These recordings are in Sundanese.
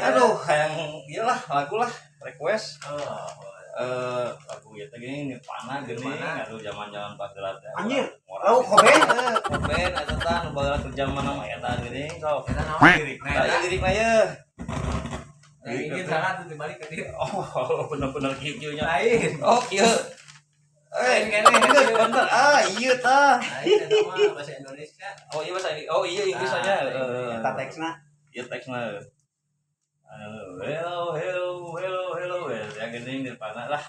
Aduh, hayang ieu lah lagu lah request. Lagu ieu teh gini Nirvana geuning, aduh zaman-zaman baheula teh. Anjir, lagu Cobain. Cobain eta tah nu baheula keur zaman mah eta geuning sok. Eta naon lirikna Tah eta? ieu lirikna ye. Ingin salah tuh dibalik ke dia. Oh, bener-bener kieu nya. Lain. Oh, kieu. Lain Eh, kene. bener. Ah, iya tah. Lain eta mah bahasa Indonesia. Oh, iya bahasa Inggris. Oh, iya Inggris aja. Eta teksna. Iya teksna. Hello, hello, hello, hello. Ya geuning Nirvana lah.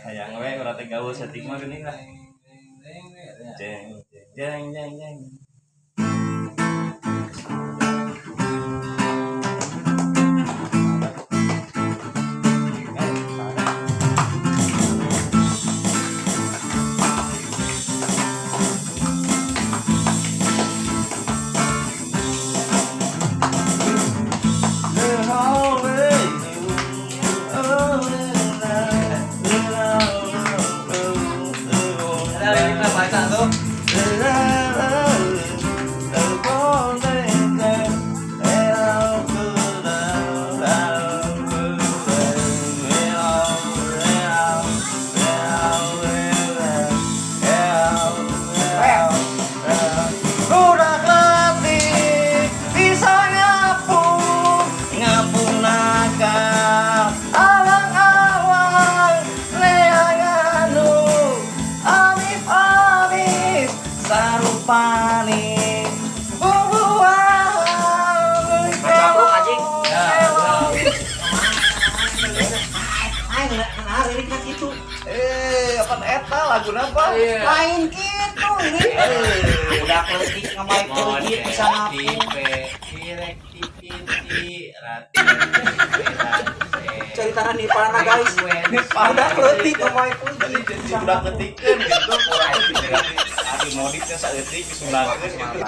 Hayang we urang teh gaul saeutik mah geuning lah. Jeng jeng jeng jeng. Ada lirikna baca tuh. Budak leutik bisa ngapung, ngapung nakal, awang-awang neangan nu amis-amis sarupani bubuahan. Cabruk, anjing. Ya, Lain nah lirikna kitu. Apa eta lagu apa? Iya. Lain kitu ini. Udah leutik ngamae leutik bisa ngapung. Cerita Nirvana guys. Udah leutik ngamae Jadi leutik. jadi udah ketikeun gitu, kurang gitu. Aduh modifnya saeutik disundakeun gitu.